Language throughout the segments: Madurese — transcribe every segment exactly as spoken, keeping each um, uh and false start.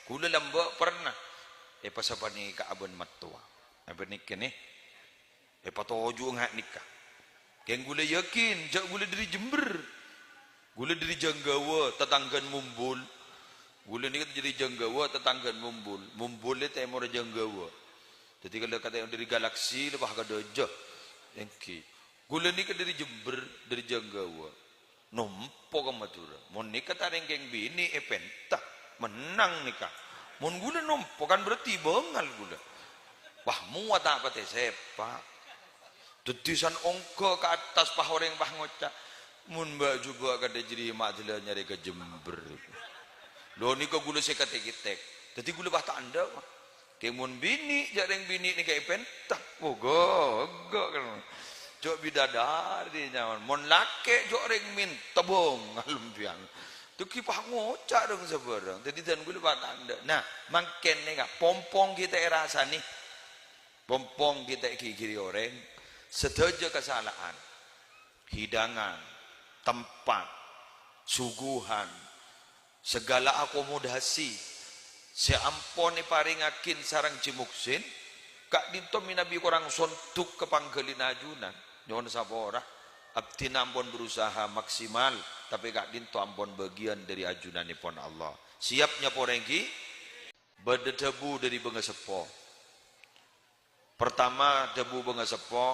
Ghulâ lambâ' pernah èpasapanèka'a bân mattowa. Apa nèka nè? Èpatoju'â nga' nèka. Kèng ghulâ yakin, jâ' ghulâ dâri Jember. Ghulâ dâri Janggawa, tatangghâna Mumbul. Ghulâ nèka dâri Janggawa, tatangghâna Mumbul. Mumbul è tèmorra Janggawa. Dhâddhi, kalau katanya dâri galaksi, lebah ka dâjâ. Èngghi. Ghulâ nèka dâri Jember, dâri Janggawa. Nompo ka Madhurâ. Mon nèka tarèng kèng binè' èpènta, mennang nèka. Mon ghulâ nompo kan berarti bângal ghulâ. Wah, mowa ta' patè sèpa'. Dhâddhi san ongghâ ka attas, pas orèng pas ngoca', "Mon bâ' jhubâ' kadhâ' jârèya ma' dâlâ nyarè ka Jember." Lho, nèka ghulâ sè katè-ketè. Dhâddhi ghulâ pas ta' endâ', Pak. Kèng mon binè', jâ' rèng binè' nèka èpènta. Wo, ghâgghâ' kan. Jâ' bidadari nyaman. Mon lakè' jâ' rèng mènta bângal empiyan. Dhâddhi pas ngoca' rèng sabârâng. Dhâddhi dân ghulâ pas ta' endâ'. Nah, mangkèn nèka, pong-pong ghi' ta' èrasanè. Pong-pong ghi' ta' èghighiri orèng. Sadhâjâ kasala'an. Hidangan, tempat, suguhan, Saghâlâ akomodasi sè ampon èparèngaghi sareng Ji Muksin, ka'dinto mènabi korang sonduk ka pangghâlina ajunan. Nyo'on sapora, abdhina ampon berusaha maksimal, tapè ka'dinto ampon bâgiyân dâri ajunanèpon Allah. Siap nyapora ènggi? Bâdâ dhâbu dâri bângaseppo. Pertama, dhâbu bângaseppo,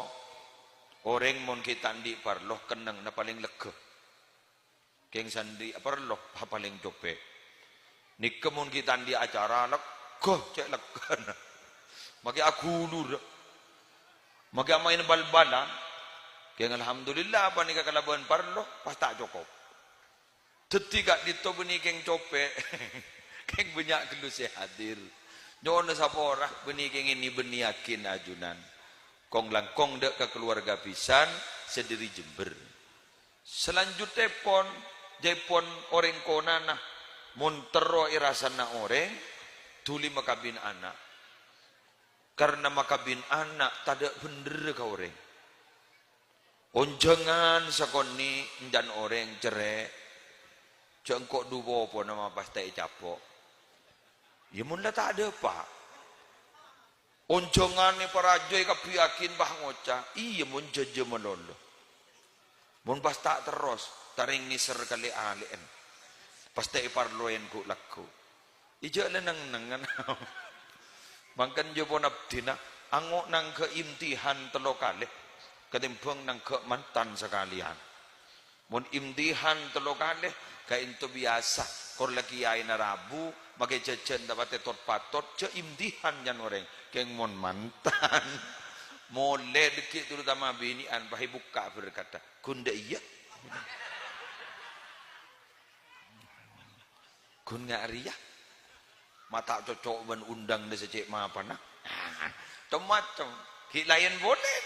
orèng mon ghi' ta' andi' parlo, kennengnganna palèng lèghâ. Kèng sandhi' parlo, palèng copè'. Nèka mon ghi' ta' andi' acara, lèghâ, cè' lèghâna. Makè aghulur. Makè amaèn bal-balan. Kèng alhamdulillah, panèka kalabân parlo, pas ta' cokop. Dhâddhi ka'dinto bânnè kèng copè'. Kèng bânnya' ghâllu sè hadir. Nyo'on sapora bânnè kèng ènè-bânnèyaghi ajunan. Kong-langkong dâ' ka kaluwarga bhisan sè dâri Jember. Salanjuttèpon, jâèpon orèng konana, mon terro è rassana orèng, dhuli makabin ana'. Karna makabin ana' tadâ' bhendherra ka orèng. Onjhângan sakonè' èncan orèng cerrè', jâ' engko' du popona ma' pas ta' ècapo'. Iyâ, mon la ta' dâpa'. Onjhângan èparajâ èkabbhiyaghi pas ngoca', iyâ, mon jhâjhâ malolo. Mon pas ta' terros, tarèng nèser kalè-alè'en. Pas ta' èparlowè ghu-lagghu. Ijâ' la neng-nengngen. Mangkèn jâ' pon abdhina, ango' nangghâ' imtihan tello kalè, katèmbhâng nangghâ' mantan sakalèyan. Mon imtihan tello kalè, kaènto biyasa, kor la kiyaèna rabu, makè jhâjhân ta' patè tot-patot, jâ' imtihan can orèng, kèng mon mantan. Molè dâgghi' terutama binè'an, pas èbukka' berkata, "Ghun dâ' iyâ?" Ghun nga' rèya. Ma' ta' cocok bân undhângnga sè cè' mapana. Tem-macem. Ghi' laèn polè.